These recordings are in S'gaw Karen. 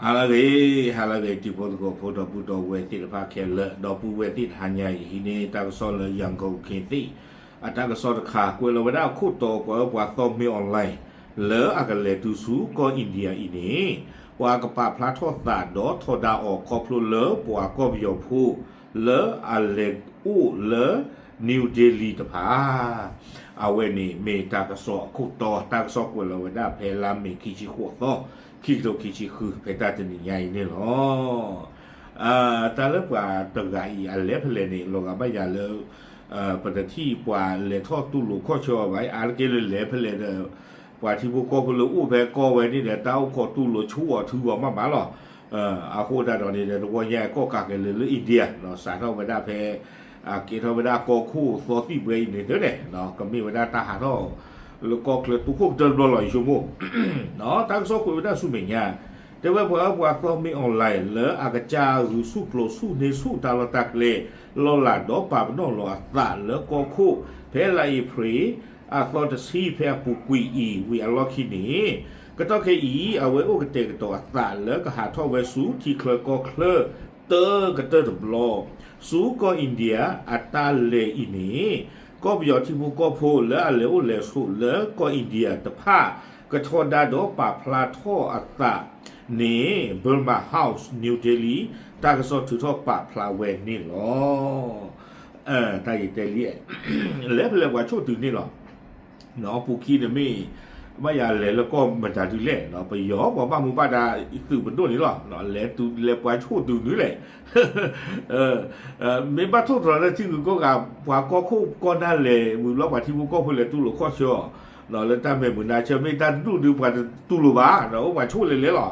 ဟါလၢအဂ့ၤ, ဟါလၢအဂ့ၤ တံၤဖိသကိးဖိ ဒီပုၢ်ဒီဝဲၢ်သ့ၣ်တဖၣ်ခဲလၢာ်, ဒီပုၢ်ဝဲၢ်သ့ၣ်တဟါညါအံၤ ဟံးန့ၢ်တၢ်ကစီၣ်လၢ ယၤကိၣ်ခ့သ့ၣ် အတၢ်ကစီၣ်တခါ ကွဲးလီၤဝဲဒၣ်အခိၣ်တီ ပှၤအၢပှၤသီမ့ၢ်အီၣ်လဲၣ် လၢအကလဲၤတုၤဆူကီၢ်အ့ဒံယါအံၤန့ၣ် ပှၤကပာ်ဖျါထီၣ်သးဒီးထီဒါအီၤ ခီဖျိလၢပှၤကီၢ်ပယီၤဖိ လၢအလဲၤအိၣ်လၢ New Delhi တဖၣ် အဝဲန့ၣ်မ့ၢ်တၢ်ကစီၣ်အခိၣ်တီ, တၢ်ကစီၣ်ကွဲးလီၤဝဲဒၣ်ဖဲလါမ့ၤခံဆံဃိးသီ, ခံကထိခံဆံဃု ဖဲတၢ်တနံၤညါအံၤန့ၣ်လီၤ. တၢ်လၢပှၤတဂၤအံၤအလဲၤဖဲလဲၣ်န့ၣ် လီၤဂာ်ဘၣ်ယၤလၢ ပတထံၣ်ပှၤလဲၤထီၣ်တူၢ်လိာ်ခီၣ်ဆၢအီၤဘၣ်, အါတက့ၢ်လၢလဲၤဖဲလဲၣ်ဒီး ပှၤထံဖိကီၢ်ဖိလၢအိၣ်ဖဲကီၢ်ဝဲန့ၣ်ဒီး တၢ်အိၣ်ခိးတူၢ်လိာ်ဆူအီၤထုအီၤမးမးလီၤ. အဃိဒၣ်ဒီးန့ၣ်ဒီး တဝီညါကီၢ်ကးကလဲၤလၢ India စးထီၣ်ဝဲဒၣ်ဖဲ ကဲထီၣ်ဝဲဒၣ်ကီၢ်ခိၣ်သီသံၣ်ဘှဲအံၤန့ၣ်သ့န့ၣ် ကမ့ၢ်ဝဲဒၣ်တၢ်ဟးထီၣ် လၢကီၢ်ချၢတူၢ်ခိၣ်ကတၢၢ်တဘျီလီၤ ယဆိကမိၣ် တၢ်ကစီၣ်ကွဲးဝဲဒၣ်ဆူမဲာ်ညါ တဲဝဲပှၤအၢပှၤသီမ့ၢ်အီၣ်လဲၣ် လၢအကစၢ်ဂုာ်ဆူၣ်ပျိၤဆူၣ်န့ၢ်ဆူၣ်တၢ်လီၢ်တၢ်ကျဲ လီၢ်လၤဒီးပာ်ပနီၣ်လီၤအသးလၢကီၢ်ခိၣ် ဖဲလါအ့ဖြ့ၣ် အသီတဆံ ဖဲအပူၤကွံာ်အံၤ ဝံၤအလီၢ်ခံန့ၣ် ကတီၢ်ခဲအံၤ အဝဲအိၣ်ကတဲာ်ကတီၤအသးလၢကဟးထီၣ်ဝဲဆူထံချၢကီၢ်ချၢ တၢ်ကတၢၢ်တဘျီ ဆူကီၢ်အ့ဒံယါ အတၢ်လဲၤအံၤန့ၣ် ကီၢ်ပယီၤထံဖိကီၢ်ဖိလၢအလဲၤအိၣ်လဲၤဆိးလၢကီၢ်အ့ဒံယါတဖၣ် ကထီဒါဒီးပာ်ဖျါထီၣ်အသးန့ၣ် Burma House New Delhi တၢ်ကစီၣ်ထုးထီၣ်ပာ်ဖျါဝဲန့ၣ်လီၤ. တၢ်ယတဲလံ လဲၤဖဲလဲၣ်ပှၤဆိၣ်တုၤန့ၣ်လီၤ. ပူၤခံန့ၣ်မ့ၢ် ဘၣ်ယၤလဲၤလၢကီၢ်မတၤဒုလဲၣ် ပယီၤပှၤဘၣ်မူဘၣ်ဒါသုးပဒိၣ်န့ၣ်လီၤ. လဲၤတုၤလဲၤပှၤဆိၣ်တုၤနုၤလဲၣ် မ့ၢ်ဘၣ်ထိၣ်သတြီၤလၢထံဂုၤကီၢ်ဂၤ ပှၤကီၢ်ခိၣ်ကီၢ်နၢ်လဲၤ ဝံၤဘျီပှၤထံဖိကီၢ်ဖိလဲၤတူၢ်လိာ်ခီၣ်ဆၢအီၤ လၢတၢ်မဲာ်မုာ်နါဆၢ မ့ၢ်တၢ်တဒူၣ်ဒုးပှၤတတူၢ်လိာ်ဘၣ် အိၣ်ပှၤဆိၣ်လဲၤလဲၤလီၤ.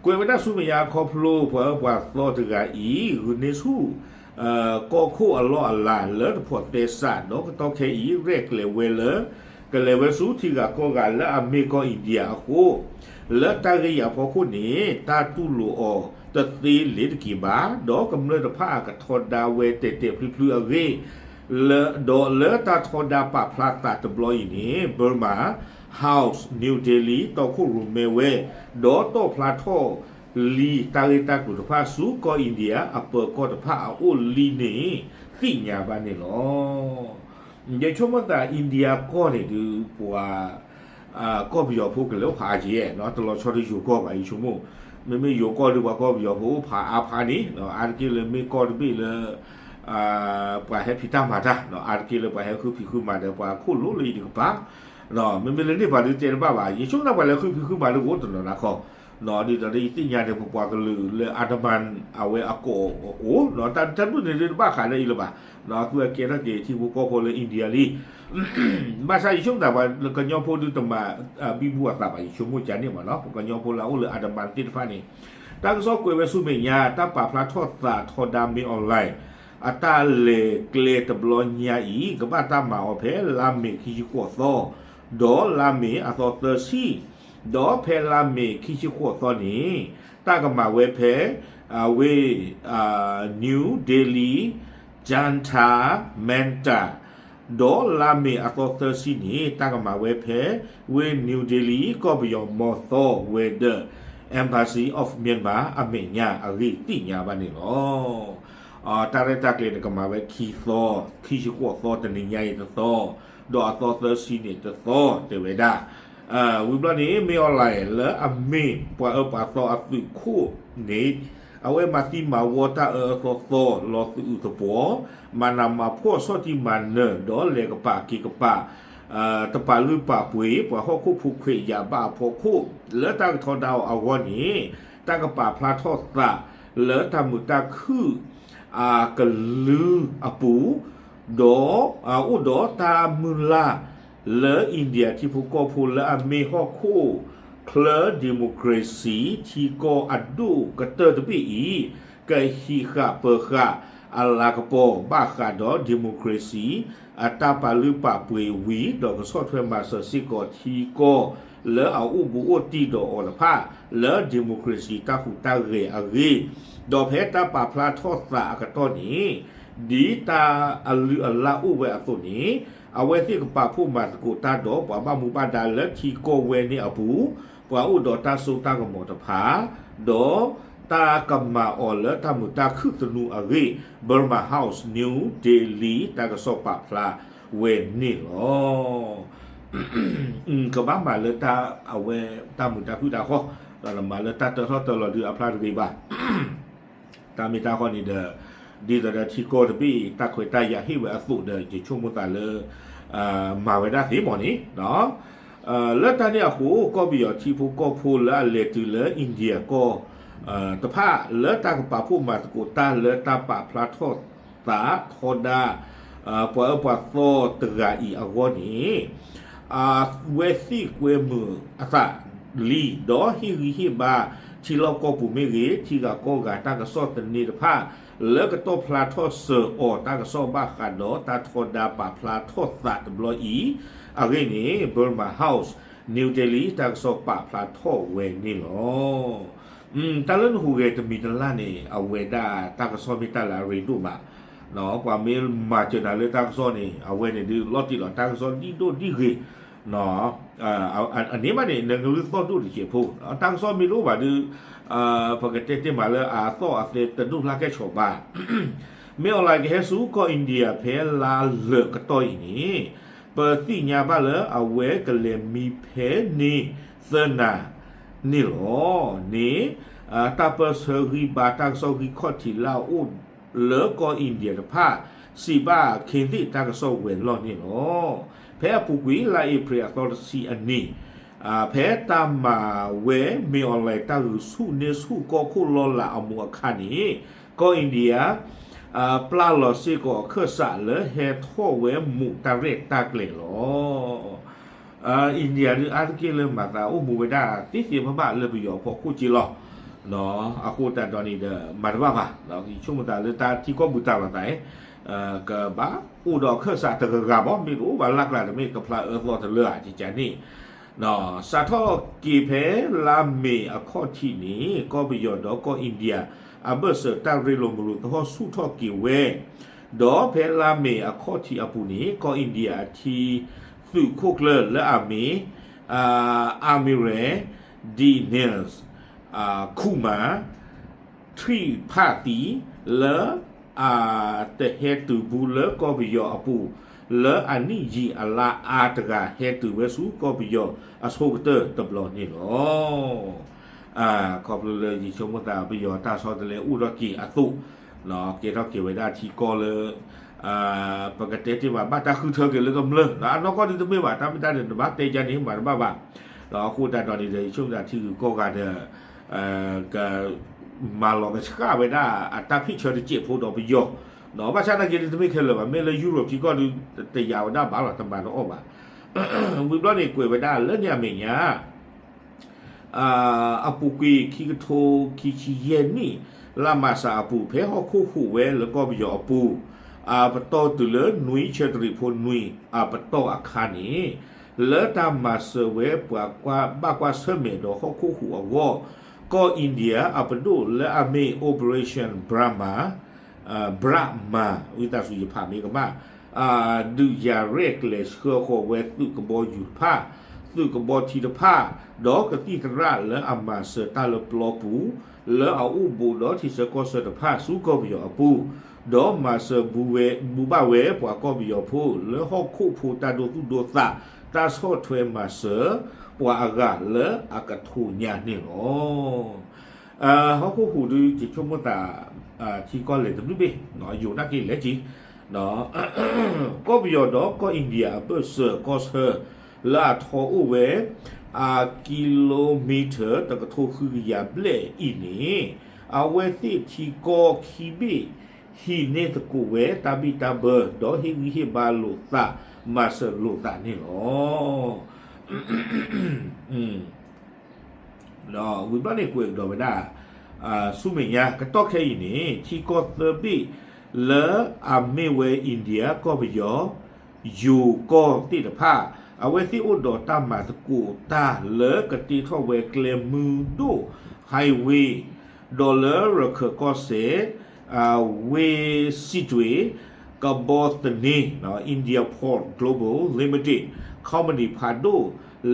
ကွဲးဝဲဒၣ်ဆူမဲာ်ညါခီဖျိ ပှၤအၢပှၤသီတဂၤအံၤ ဂုာ်န့ၢ်ဆူၣ် ကီၢ်ခိၣ်အလီၢ်အလၤလၢတဖိးသဲစး ဒီးကတီၢ်ခဲအံၤ ရဲၣ်ကျဲၤဝဲလၢ ကလဲၤဝဲဆူထံဂၤကီၢ်ဂၤလၢအမ့ၢ်ကီၢ်အ့ဒံယါအဃိ လၢတၢ်ဂ့ၢ်အံၤအဖီခိၣ်န့ၣ် တၢ်တူၢ်လိာ်အီၤတသ့လၢၤတက့ၢ်ဘၣ် ဒီးကမျၢၢ်တဖၣ်အကထီဒါဝဲတဲာ်တဲာ်ဖျုးဖျုးအဂ့ၢ် ဒီးလၢတၢ်ထီဒါပာ်ဖျါသးတဘျီအံၤန့ၣ် Burma House New Delhi တီခိၣ်ရိၣ်မဲဝဲ ဒီးတီၣ်ဖျါထီၣ်လံတၢ်ဂ့ၢ်တၢ်ကျိၤတဖၣ်ဆူကီၢ်အ့ဒံယါအပၢၤကီၢ်တဖၣ်အအိၣ်လံန့ၣ် သ့ၣ်ညါဘၣ်န့ၣ်လီၤ. ယဆိကမိၣ်သး India ကီၢ်န့ၣ်ဒုး ပှၤ ကီၢ်ပယီၤဖိကလဲၤအိၣ်ဖးအါက့ၤ တလီၤဆီတယိၤကီၢ်ဘၣ် ယဆိကမိၣ် မ့မ့ၢ်ယိၤကီၢ်ဒုး ပှၤကီၢ်ပယီၤဖိအိၣ်ဖးအါဖးန့ၣ် အါတက့ၢ်လၢမ့ၢ်ကီၢ်တဘ့ၣ်လၢ ပှၤဟဲဖံးတၢ်မၤတၢ် အါတက့ၢ်လၢပှၤဟဲဃုဖံးဃုမၤဒီး ပှၤခိၣ်လိလၢယတကပၤ မ့မ့ၢ်လၢန့ၣ်ပှၤဒုးတဲတဘၣ်ဘၣ် ယဆိကမိၣ်ပှၤလဲၤဃုဖံးဃုမၤဒုးအိၣ်တနီၤနၤခီ ဒ်သိးဒီးယသ့ၣ်ညါန့ၣ် ပပှၤကလုာ်လၢ Andaman အဝဲအကိးအိၣ် တၢ်ဒုးန့ၣ်ဒုးတဘၣ်ဃးလၢအံၤလၢၤဘၣ် အသုးအကဲထီၣ်က့ၤထံဖိကီၢ်ဖိလၢ India လံ ဘၣ်ဆၣ်ယဆိကမိၣ်သးပှၤကညီဖိဒုးတမၤဘံဘူအသးဘၣ် ယဆိကမိၣ်ကန့ၣ်မးနီၤ ပှၤကညီဖိလၢအအိၣ်လၢ Andaman သ့ၣ်တဖၣ်န့ၣ် တၢ်ကစီၣ်ကွဲးဝဲဆူမဲာ်ညါ တၢ်ပာ်ဖျါထီၣ်သးထီဒါမ့ၢ်အီၣ်လဲၣ် အတၢ်လဲၤကျဲတဘျီညါအံၤ ကဘၣ်တၢ်မၤအီၤဖဲလါမ့ၤခံဆံဃိးသီ ဒီးလါမ့ၤအသီသၢဆံ ဒီးဖဲလါမ့ၤခံဆံဃိးသီန့ၣ် တၢ်ကမၤဝဲဖဲ အဝ့ၢ် New Delhi Jantar Mantar ဒီးလါမ့ၤအသီသၢဆံန့ၣ် တၢ်ကမၤဝဲဖဲဝ့ၢ် New Delhi ကီၢ်ပယီၤမီၤသီဝဲၤဒၢး Embassy of Myanmar အမဲာ်ညါအဂ့ၢ်သ့ၣ်ညါဘၣ်န့ၣ်လီၤ. တၢ်ရဲၣ်တၢ်ကျဲၤန့ၣ်ကမၤဝဲခံသီ, ခံဆံဃိးသီ တနံၤညါအံၤတသီ, ဒီးအသီသၢဆံန့ၣ်တသီ တဲဝဲဒၣ် ဝံၤဘျီန့ၣ် မ့ၢ်အီၣ်လဲၣ် လၢအမ့ၢ်ပှၤအၢပှၤသီအသုးခိၣ်န့ၣ် အဝဲမၤသံမၤဝီတၢ်အၢအၢသီသီ လီၤသအုးသပှီၤ, မၤနးမၤဖှီၣ် ဆီၣ်တံၢ်မၤနၢၤ ဒီးလဲၤကပာ်က့ၤကပာ် တပာ်လုၢ်ပာ်ပှ့ၤ ပှၤဟီၣ်ခိၣ်ဖိခွဲးယာ်ဘၣ်အဖီခိၣ် လၢတၢ်ကထီဒါအီၤအဂီၢ်န့ၣ် တၢ်ကပာ်ဖျါထီၣ်သး လၢတၢ်မုာ်တၢ်ခုၣ် အကလုာ်အပူၤ ဒီး အိၣ်ဒီးတၢ်မုၢ်လၢ် လၢ India ထံဖိကီၢ်ဖိလၢအမ့ၢ်ဟီၣ်ခိၣ်ချၢ democracy ထံကီၢ်အဒိၣ်ကတၢၢ်တဘ့ၣ်အံၤ ကဟံးဃာ်ပၢၤဃာ်အလၤကပီၤဘၣ်ဃးဒီး democracy အတၢ်ပာ်လုၢ်ပာ်ပှ့ၤဝံၤ ဒီးကဆီၣ်ထွဲမၤစၢၤစ့ၢ်ကီးထံကီၢ် လၢအအိၣ်ဘူးအိၣ်တံၢ်ဒီးအီၤတဖၣ် လၢ democracy တၢ်ဟူးတၢ်ဂဲၤအဂ့ၢ်, ဒီးဖဲတၢ်ပာ်ဖျါထီၣ်သးအကတီၢ်န့ၣ် ဒ်တၢ်အလုၢ်အလၢ်အိၣ်ဝဲအသိးန့ၣ် အဝဲသ့ၣ်ကပာ်ဖှိၣ်မၤသကိးတၢ်ဒီးပှၤဘၣ်မူဘၣ်ဒါလၢထံကီၢ်ဝဲန့ၣ်အပူၤ, ပှၤအိၣ်ဒီးတၢ်စိတၢ်ကမီၤတဖၣ်, ဒီးတၢ်ကမၤအီၤလၢတၢ်မုာ်တၢ်ခုၣ်သနူအဂ့ၢ် Burma House New Delhi တၢ်ကစီၣ်ပာ်ဖျါဝဲန့ၣ်လီၤ. ကဘၣ်မၤလၢတၢ်အဝဲ တၢ်မုာ်တၢ်ခုၣ်တၢ်ဃီ, ဒီးမၤလၢတၢ်တၢထီၣ်တၢလီၤဒုးအဖျါတဂ့ၤဘၣ်. တၢ်မ့ၢ်တၢ်ဃီန့ၣ်ဒီး ဒ်သိးဒီးထံကီၢ်တဘ့ၣ် တၢ်ခွဲးတၢ်ယာ်ဟ့ၣ်ဝဲအသိးဒီး ယဆိကမိၣ်သးလၢ မၤဝဲဒၣ်သ့မ့ၢ်န့ၣ် လၢတၢ်န့ၣ်အဃိ ကီၢ်ပယီၤထံဖိကီၢ်ဖိလၢအလဲၤတုၤလၢ India ကီၢ်တဖၣ် လၢတၢ်ကပာ်ဖှိၣ်မၤသကိးတၢ်လၢတၢ်ပာ်ဖျါထီၣ်သးထီဒါ ပှၤအၢပှၤသီတဂၤအံၤအဂီၢ်န့ၣ် အဝဲသ့ၣ်ကွဲမုာ်အသးလံ ဒီးဟ့ၣ်ဂံၢ်ဟ့ၣ်ဘါ ထံလီၢ်ကီၢ်ပူၤမ့ၢ်ဂ့ၤ ထံဂၤကီၢ်ဂၤတၢ်ကစီၣ်သန့တဖၣ် လၢကတီၢ်ဖျါထီၣ်စၢၤအီၤတၢ်ကစီၣ်ဘၣ်ဃးဒီးတၢ်ထီဒါပာ်ဖျါထီၣ်သးတဘျီအံၤ အဂ့ၢ်န့ၣ် Burma House New Delhi တၢ်ကစီၣ်ပာ်ဖျါထီၣ်ဝဲန့ၣ်လီၤ. တၢ်လၢနဟူးဂဲၤတမံၤတလၢ်န့ၣ် အဝဲဒၣ်တၢ်ကစီၣ်မ့ၢ်တၢ်လၢအရ့ဒိၣ်မး ပှၤမ့ၢ်မၤစၢၤနၤလၢတၢ်ကစီၣ်န့ၣ် အဝဲန့ၣ်ဒုးလီၤတံၢ်လီၤတၢ်ကစီၣ်ဒံၣ်ဒိၣ်ဒံၣ်ဂ့ၤ အန့ၣ်ဘၣ်န့ၣ် နကလုၢ်သီၣ်ဒိၣ်တစဲးဖိ တၢ်ကစီၣ်မ့ၢ်တအိၣ်ဘၣ်ဒုး ပကတဲတ့ၢ်မးလၢအသီၣ်အသဲတဒိၣ်လှကဲၣ်ဆိးဘၣ် မ့ၢ်အီၤလၢကဟဲဆူကီၢ် India ဖဲလါလၢာ်ကတီၢ်အံၤန့ၣ် ပသ့ၣ်ညါဘၣ်လၢအဝဲကလဲၤမံဖဲန့ၣ်သၢနၤန့ၣ်လီၤန့ၣ် တၢ်ပၢၢ်ဆၢဂံၢ်ဘါတၢ်ကစီၣ်ဂံၢ်ခီၣ်ထံးလၢအအိၣ်လၢကီၢ် India တဖၣ် စံးဘၣ်ခ့သ့ၣ်တၢ်ကစီၣ်ဝဲၤလီၢ်န့ၣ်လီၤ. ဖဲအပူၤကွံာ် လါအ့ဖြ့ၣ်အသီတဆံအနံၤ ဖဲတၢ်မၤဝဲမ့ၢ်အီၤလဲၤတၢ်ဂုာ်ဆူၣ်န့ၢ်ဆူၣ်ကီၢ်ခိၣ်လီၤလးအမူးအခါန့ၣ် ကီၢ် India ပျၢ်လီၤစ့ၢ်ကီးအခၢၣ်စးလၢဟဲထီၣ်ဝဲမူးတၢ်ရဲၣ်တၢ်ကျဲၤလီၤ. India ဒုးအါတက့ၢ်လၢမၤသးအိၣ်မူဝဲဒၣ်သ့သ့ဘၣ်ဘၣ်လၢပယီၤအဖီခိၣ်က့လီၤ. အဃိသတးဒီးန့ၣ်ဒီး မၤတဘၣ်ဘၣ် ယဆိကမိၣ်သးလၢတၢ်ထံကီၢ်ပူၤတၢ်လီၤသး ကဘၣ်အိၣ်ဒီးအခၢၣ်စးတဂၤဂၤမး မ့ၢ်တအိၣ်ဘၣ်လၢ်ကျါတမ့ၢ်ကဖျါအၢသီတလၢဧါ ကကန့ၣ် စးထီၣ်က့ၤဖဲလါမ့ၤအခီၣ်ထံးန့ၣ် ကီၢ်ပယီၤဒီးကီၢ် India အဘၢၣ်စၢၤတၢ်ရ့လိာ်မုာ်လိာ်သဟီၣ်ဆူၣ်ထီၣ်က့ၤဝဲ ဒီးဖဲလါမ့ၤအခီၣ်ထံးအပူၤန့ၣ် ကီၢ် India အထံသုးခိၣ်ကျၢၢ်လၢအမ့ၢ် Admiral Dinesh Kumar Tripathi လၢအတဟဲတုၤဘူးလၢကီၢ်ပယီၤအပူၤ လၢအနံၣ်ယံာ်အလါအါတဂၤ ဟဲတုၤဝဲဆူကီၢ်ပယီၤအဆိကတၢၢ်တဘျီန့ၣ်လီၤ. ခီဖျိလၢယဆိကမိၣ်သးပယီၤတၢ်ဆီတလဲအိၣ်ထီၣ်က့ၤအသိး ကဲထီၣ်က့ၤဝဲဒၣ်ထံကီၢ်လၢ ပကတဲတ့ၢ်မး ဘၣ်တၢ်ဃုထၢက့ၤလၢကမျၢၢ် အနီၢ်ကီၢ်ဒုးတမ့ၢ်ဘၣ် တၢ်မ့ၢ်တၢ်န့ၣ် နဘၣ်တဲယါန့ၣ် မၤတဘၣ်ဘၣ်. ဒီးအဃိသတးဒီးန့ၣ်ဒီး ယဆိကမိၣ်သးထံဂုၤကီၢ်ဂၤဒီး ကမၤလီၤကဆှၣ်ဝဲဒၣ်အတၢ်ဖံးဆၢတစဲးဖိဒီးပယီၤ ဘၣ်ဆၣ်သနာ်က့ဒုးတမ့ၢ်ခဲလၢာ်ဘၣ် မ့ၢ်လၢယူရိးထံကီၢ်ဒုး တယာ်ဝဲဒၣ်ဘၣ်လီၤ တမၤတအီၣ်ဘၣ်. ဝံၤဘျီန့ၣ်ကွဲးဝဲဒၣ်လၢန့ၣ်အမဲာ်ညါ အပူၤကွံာ်ခံကထိခံဆံယဲၢ်နံၣ် လါမၢ်ၡးအပူၤ ဖဲဟီၣ်ခိၣ်ဟူးဝဲလၢကီၢ်ပယီၤအပူၤ အပတီၢ်တုၤလၢနွံဆၢတရံးဖိနွံအပတီၢ်အခါန့ၣ် လၢတၢ်မၤစၢၤဝဲပှၤကွၢ်ဘၣ်ကွၢ်ဆၢၣ်မဲာ်ဒီးဟီၣ်ခိၣ်ဟူးအဂီၢ် ကီၢ် India အပဒိၣ်လၢအမ့ၢ် Operation Brahma Brahma ဝံသးစူၤယဖးမ့ၢ်ကမၣ် ဒုးယၤရဲၣ်ကျဲၤဆှၢဃီၤဝဲသုးကဘီယူၤတဖၣ် သုးကဘီထံတဖၣ် ဒီးကသံၣ်သရၣ်လၢအမၤစၢၤတၢ်လၢပျီပူၤ လၢအအိၣ်ဘူးဒီးထံဆၢကီၢ်ဆၢတဖၣ်ဆူကီၢ်ပယီၤအပူၤ ဒီးမၤစၢၤဘူးဝဲ ဘူးဘၣ်ဝဲပှၤကီၢ်ပယီၤဖိလၢဟီၣ်ခိၣ်ဖိတၢ်ဒိသူၣ်ဒိသး တၢ်ဆီၣ်ထွဲမၤစၢၤပှၤအဂၤလၢအကထိညါန့ၣ်လီၤ. ဟီၣ်ခိၣ်ဟူးဒုး ယဆိကမိၣ်သး ထံကီၢ်လဲၤတဘျုးဘ့ၣ် ယိၤနာ်က့လဲၤက့ၤ ကီၢ်ပယီၤဒီးကီၢ် India အဘၢၣ်စၢၤကီၢ်ဆၢ လၢအထီအိၣ်ဝဲ အ kilometer တကထိဃုကယၤဘျဲၣ်အံၤန့ၣ် အဝဲသ့ၣ်ထံကီၢ်ခံဘ့ၣ် ဟံးန့ၢ်သကိးဝဲတၢ်ဘံၣ်တၢ်ဘၢ ဒီးဟ့ၣ်ဂံၢ်ဟ့ၣ်ဘါလိာ်သး မၤစၢၤလိာ်သးန့ၣ်လီၤ. ဒီးဝံၤဘျီန့ၣ်ကွဲးကဒီးဝဲဒၣ် ဆူမဲာ်ညါ ကတီၢ်ခဲအံၤန့ၣ် ထံကီၢ်သၢဘ့ၣ်လၢအမ့ၢ်ဝဲ India ကီၢ်ပယီၤ ယိၤကီၢ်သ့ၣ်တဖၣ် အဝဲသ့ၣ်အိၣ်ဒီးတၢ်မၤသကိးတၢ်လၢကတ့ထီၣ်ဝဲကျဲမုၢ်ဒိၣ် highway ဒီးလၢရခၢၣ်ကီၢ်စဲၣ် ဝ့ၢ်စံးတွ့ၣ် ကဘီသန့ India Port Global Limited company ဖးဒိၣ်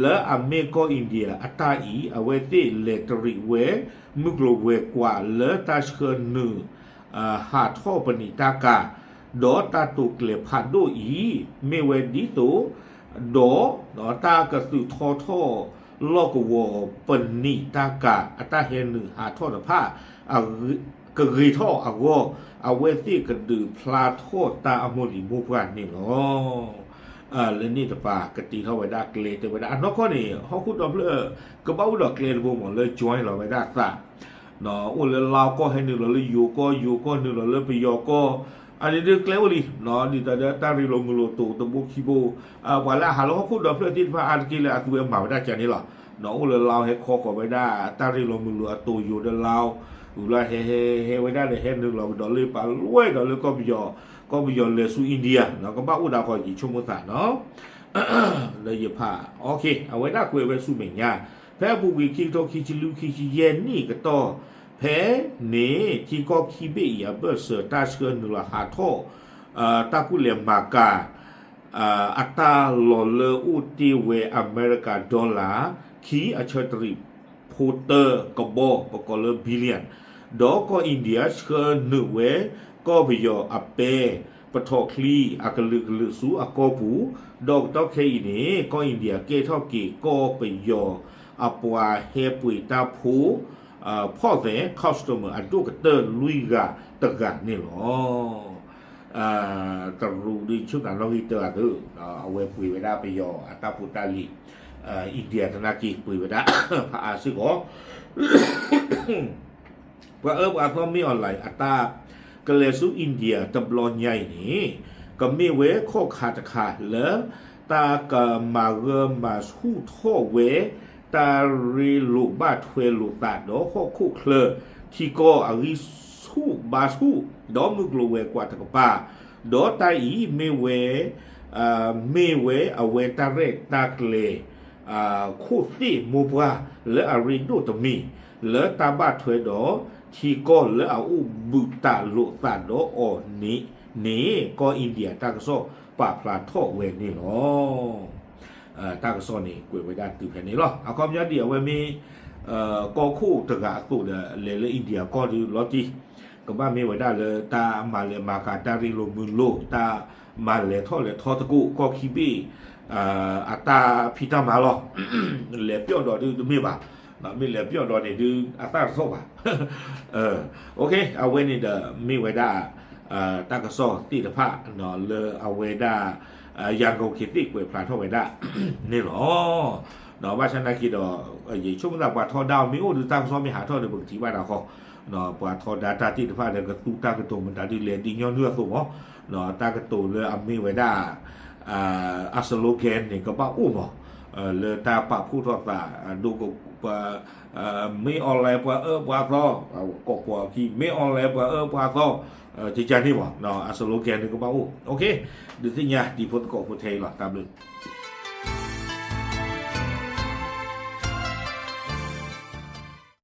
လၢအမ့ၢ်ကီၢ် India အတၢ်အံၤ အဝဲသ့ၣ်လဲၤတရံးဝဲ မုၢ်ကျိၤဝဲၤကွာ်လၢတၢ်ဆှၢနုာ် ဟးထီၣ်ပနံာ်တၢ်ကၤ ဒီးတၢ်တိာ်ကျဲၤဖးဒိၣ်အံၤ မ့ၢ်ဝဲဒ်သိး ဒီး တၢ်ကသုးထီထီၣ်လီၢ်ကဝီၤပနံာ်တၢ်ကၤ အတၢ်ဟဲနုာ်ဟးထီၣ်တဖၣ် ကဂ့ၤထီၣ်အဂီၢ် အဝဲသ့ၣ်ကဒုးဖျါထီၣ်တၢ်အမိၢ်လံၤမိၢ်ပှၢ်န့ၣ်လီၤ. လၢန့ၣ်တပၤကတ့ထီၣ်ဝဲဒၣ်ကျဲတဲဝဲဒၣ် အနီၢ်ကီၢ်န့ၣ် ဟီၣ်ခိၣ်ဒီဖျၢၣ် ကဘၣ်အိၣ်ဒီးကျဲတဘိမးလၢ join လီၤဝဲဒၣ်သး အိၣ်လၢလါကီၢ်ဟဲနုာ်လီၤလၢယိၤကီၢ် ယိၤကီၢ်နုာ်လီၤလၢပယီၤကီၢ် အန့ၣ်ဒုးကျဲအိၣ်လံ ဒ်သိးဒီးတၢ်ရ့လိာ်မုာ်လိာ်တိၤတဘိခံဘိ ပှၤလၢအဟးလၢဟီၣ်ခိၣ်ဒီဖျၢၣ်သ့ၣ်တဖၣ်အါတက့ၢ်လၢအသူဝဲမၤဝဲဒၣ်ကန့ၣ်လီၤ. အိၣ်လၢလါဟဲခီဃီၤဝဲဒၣ် တၢ်ရ့လိာ်မုာ်လိာ်အတိၤယိၤဒီးလါ ဝံၤလၢဟဲဟဲဟဲဝဲဒၣ်ဒီးဟဲနုာ်လီၤကဒီးလၢပာ်လွဲၢ်ဒီးလၢကီၢ်ပယီၤ ကီၢ်ပယီၤလဲၤဆူ India ကဘၣ်အိၣ်ဒၣ်ဃီယဆိကမိၣ်သးနီၤ လၢယဖး အဝဲဒၣ်ကွဲးဝဲဆူမဲာ်ညါ ဖဲအပူၤကွံာ်ခံကထိခံဆံလွံၢ်ခံဆံယဲၢ်နံၣ်ကတီၢ် ဖဲန့ၣ် ထံကီၢ်ခံဘ့ၣ်အံၤအဘၢၣ်စၢၤတၢ်ဆှၢနုာ်လီၤဟးထီၣ် တၢ်ကူၣ်လဲၤမၤကၤ အတၢ်လီၤလၢအိၣ်တ့ၢ်ဝဲအမဲရကၤ dollar ခံအဆၢတရံးဖိတၢကဘီ ပကိးလၢ billion ဒီးကီၢ် India ဆှၢနုာ်ဝဲ ကီၢ်ပယီၤအပဲ ပထီၣ်ချံအကလုာ်ကလုာ်ဆူအကီၢ်ပူၤ ဒီးကတီၢ်ခဲအံၤန့ၣ် ကီၢ် India ကဲထီၣ်က့ၤကီၢ်ပယီၤအပှၤဟဲပှ့ၤတၢ်ဖိ ဖီၣ်သဲး customer အဒိၣ်ကတၢၢ်လွံၢ်ဂၤတဂၤန့ၣ်လီၤ. တရူးဒုးဆူၣ်နၤနီၣ်ဂံၢ်တၢအသုး အဝဲပှ့ၤဝဲဒၣ်ပယီၤအတၢ်ဖိတၢ်လံၤ India သနာ်က့ပှ့ၤဝဲဒၣ် ဖးအါစ့ၢ်ကီး ပှၤအၢပှၤသီမ့ၢ်အီၤလၢအတၢ်ကလဲၤဆူ India တဘျီညါအံၤန့ၣ် ကမ့ၢ်ဝဲခီၣ်ခါတခါလၢ တၢ်ကမၤဂၢၢ်မၤဆူၣ်ထီၣ်ဝဲ တၢ်ရ့လိာ်ဘၣ်ထွဲလိာ်သးဒီးဟီၣ်ခိၣ်ချၢ ထံကီၢ်အဂံၢ်ဆူၣ်ဘါဆူၣ် ဒီးမုၢ်ကျိၤဝဲၤကွာ်တကပၤ ဒီးတၢ်အံၤမ့ၢ်ဝဲ မ့ၢ်ဝဲအဝဲတၢ်ရဲၣ်တၢ်ကျဲၤ ခိၣ်သ့ၣ်မိၢ်ပှၢ်လၢအရ့ဒိၣ်တမံၤ လၢတၢ်ဘၣ်ထွဲဒီး ထံကီၢ်လၢအအိၣ်ဘူးတးလိာ်သးဒီးအီၤန့ၣ်န့ၣ် ကီၢ် India တၢ်ကစီၣ်ပာ်ဖျါထီၣ်ဝဲန့ၣ်လီၤ. တၢ်ကစီၣ်န့ၣ် ကွဲးဝဲဒၣ်တုၤဖဲန့ၣ်လီၤ. အခီပညီဒ်အဝဲမ့ၢ် ကီၢ်ခိၣ်တဂၤအသိးဒီး လဲၤလၢ India ကီၢ်ဒုးလီၤတံၢ် ကဘၣ်မ့ၢ်ဝဲဒၣ်လၢတၢ်မၤလဲၤမၤကၤ တၢ်ရ့လိာ်မုာ်လိာ် တၢ်မၤလဲၤထီၣ်လဲၤထီသကိး ကီၢ်ခံဘ့ၣ် အတၢ်ဖံးတၢ်မၤလီၤ. လဲၤပျီၣ်ဒီးဒုးတမ့ၢ်ဘၣ်, မ့ၢ်လဲၤပျီၣ်ဒီးန့ၣ်ဒုးအသၣ်တထီၣ်ဘၣ်. အဝဲန့ၣ်ဒီးမ့ၢ်ဝဲဒၣ် တၢ်ကစီၣ်သ့ၣ်တဖၣ် လၢအဝဲဒၣ် ရန်ကုန်ခေတ်သစ် ကွဲးဖျါထီၣ်ဝဲဒၣ်န့ၣ်လီၤ. ဘၣ်ဆၣ်နာ်က့ဒီး ယဆိကမိၣ်သးပှၤထီဒါအီၤမ့ၢ်အိၣ်ဒီးတၢ်ကစီၣ်မ့ၢ်ဟးထီၣ်ဒီး ပကထံၣ်ဘၣ်တၢ်ဃီ, ပှၤထီဒါတၢ်သ့ၣ်တဖၣ်ဒီးကသူတၢ်ကတိၤမတၤဒုးလဲၤဒ်ညီနုၢ်အသိးမး, တၢ်ကတိၤလၢအမ့ၢ်ဝဲဒၣ် အ slogan န့ၣ် ကဘၣ်အိၣ်မး, လၢတၢ်ပာ်ဖှိၣ်ထီၣ်သး ဒိက ပှၤ မ့ၢ် online ပှၤအၢပှၤသီ, ကိးပှၤခံ မ့ၢ် online ပှၤအၢပှၤသီ, ကကန့ၣ်မး အ slogan န့ၣ်ကဘၣ်အိၣ်, ဒုးသ့ၣ်ညါတံၤဖိသကိးဖိထဲအံၤလီၤ. တၢ်ဘျုး